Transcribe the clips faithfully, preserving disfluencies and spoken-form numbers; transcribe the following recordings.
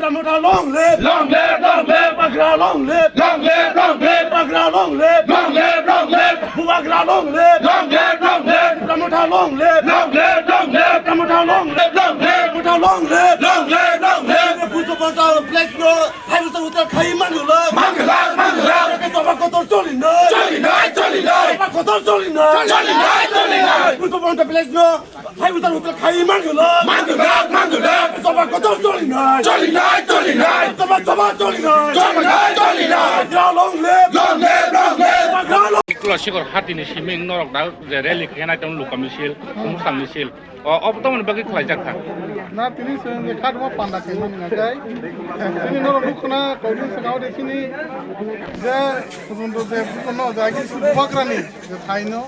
Tipra Motha long live! Long live, long live! Bubagra long live! Long live, long live! Bubagra long live! Long live, long live! Bubagra long live! Long live, long live! Tipra Motha long live! Long live, long live! Tipra Motha long live! Long live! Motha long live! Long live, long live! Busu Motha flag no, hai busu utar khai manula. Manula, manula! Choba kotor choli na! Choli na, choli na! Choba kotor choli na! Choli na, choli na! Busu Motha flag no, hai utar utar khai manula. Manula, manula! Choba kotor choli na! Choli na, choli na! Choba, choba choli na! Choli na, choli na! Bubagra long live! Long live, long live! Bubagra long Ikula sikor hatini siming norok da je rally khe nai tong luka misil, khumsa misil. O, obo tamoni bagwi khlaijak kha. Na tini se je khatma panda khe mani na jai. Tini norok nukhuna koidin se gao de sini je kusundo je bukono jagi su bubagrani je thaino.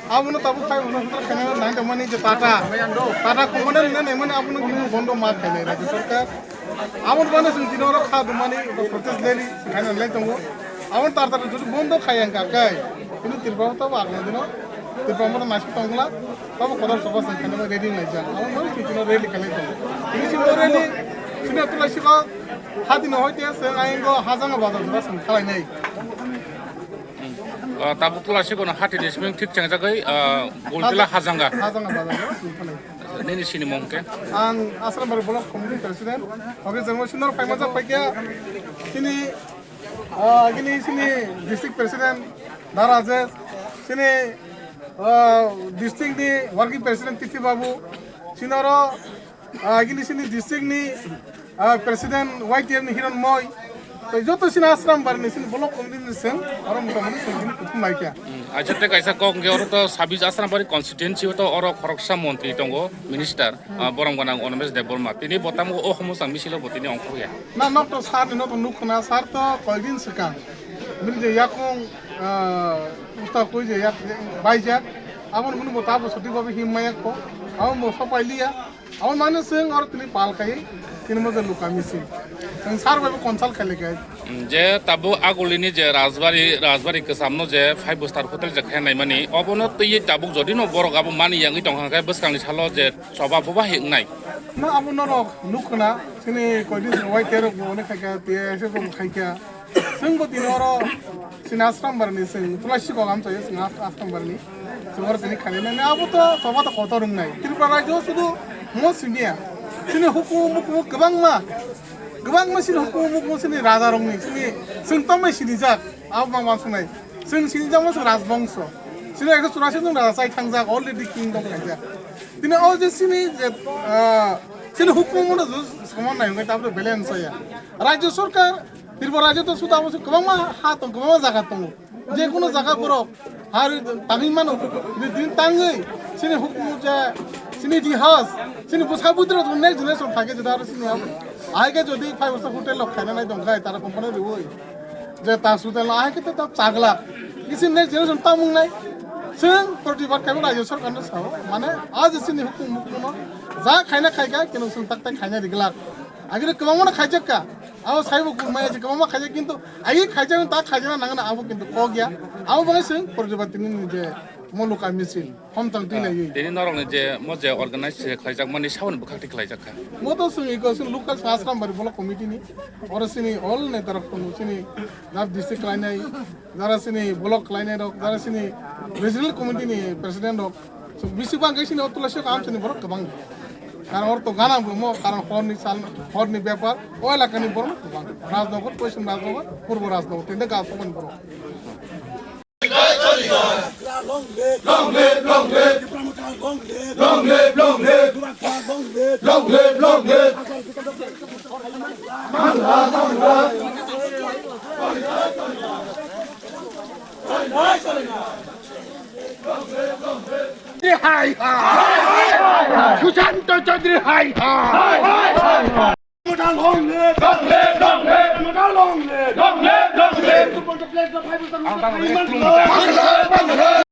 Abono tabuk khai uno sutra khaina nai tong mani je Tata. Tata company ni nai mani abono kini bondo ma khainai rajya sarkar. Aboni bagwi chwng tini oro kha dumani protest rally khaina lai tongo. Aboni tar tar jodi bondo khai ang kha kai. Hino Tripura bo tabo agla dino. Tripura bo naisik tongla. Tabo kotor soba chwng khaina bai ready lai jak. Aboni bagwi chwng tini rally khalai tongo. Tini chwng rally chwng tulai siko hadino hoite chwng ayang go hajanga bazar jora chwng khalai nai. Ah, tabuk tulai siko no hati ni siming thik changjagwi, ah, Goltila hajanga. Hajanga bazar jora chwng khalai. Nini sini mong khe? Ang Asrambari Block Committee President. Oke, jengmo sinor paimajak paikya. Sini, ah, gini sini District President Daraje. Sini, ah, District ni Working President Tithi Babu. Sinoro, ah, gini sini District ni, ah, President Y T F ni Hiron Moi. Tei joto sini Asrambari ni sini Block Committee ni seng, oro motamoti seng sini kuthum laikya. Hmm, acha tei kaisa kok hwnkhe oro to sabis Asrambari constituency o to oro khoroksa montri tongo, minister, ah, borok gwnang Animesh Debbarma. Tini bo tamo o homo chang misilo bo tini ongkhorya. Na nok to sir ni nok to nukhuna sir to koidin swkang. Bini je yakung, ah, usta koi je yak, baijak. Aboni bini bo tabo soti babi him maya ko. Abo bo sopai liya. Abo mane chwng oro tini pal khai, tini moja luka misil. Chwng sar bai bo consult khai laikai. Mm, je tabuk agulini je Rajbari, Rajbari kwchamno je five star hotel je khe naimani, obono twiwi tabuk jodi no borok abo mani yangwi tongkha khe bwskangni salo je choba boba hingnai. No abo norok nukhuna, chini koidin Y T F rok bo onek khaikha, T S F rok bo khaikha. Chwng bo tini oro chini Asrambari ni chwng tulai sikok amchai chwng As-, Asrambari ni chwng oro tini khainai nai abo to choba to kotor wngnai. Tripura rajyo sudu mo simiya. Chini hukumu mukumu kwbangma, kwbangma chini hukumu mukumu chini raja rokni chini chwng tongmai sinijak abo mang uansuknai. Chwng sinijakma chwng rajbongso. Chini ekso churasi chwng raja chai thangjak already kingdom khaijak. Tini o je chini je, ah, chini hukumu no saman nai hwnkhai tabuk balance ya. Rajyo sarkar Tripura rajyo to suda bwswk kwbangma ha tong, kwbangma jaga tongo. Je kono jaga borok ha rwi tangwi mano, rwi din tangwi chini hukumu je chini itihas, chini bwsa bwtwi rok next generation thangkhe jodi aro chini abo. Ahai khe jodi five star hotel rok khaina nai tong khai tara company rwi je ta hotel no ahai khe ta chaglak. Chini next generation tamung nai. Chwng protibad khaima rajyo sarkar no sao. Mane aje chini hukumu mukumu no ja khaina khaikha kino chwng tak tak khaina riglak. Agre kwbangma no khaijak kha. Abo saibo kurmaya je kwbangma khaijak kintu agi khaijak ta khaijak nang na abo kintu kok ya. Abo bagwi chwng protibad tini ni je moluka misil homtang twi lai. Tini norok ni je mo je organize se khlaijak mani saboni bwkhak twi khlaijak kha. Mo to chwng iko chwng local Asrambari Block Committee ni oro chini all neta rok tongo chini jar district khlainai jara chini block khlainai rok jara chini regional committee ni president rok. So, bisi bang khe sini o tulasi o kaham sini borok kwbang. Karon or to gana bo mo, karon hor ni sal, hor ni bepar, o elaka ni borok kwbang. Rajnagar, Poschim Rajnagar, Purbo Rajnagar, tende gas o borok. Long live, long live. Long live, long live. Long live, long live. Long live, long live. Hai hai. Sushanta Chaudhary hai hai. Motha long live. Long live, long live. Motha long live. Long live, long live. Motha long live.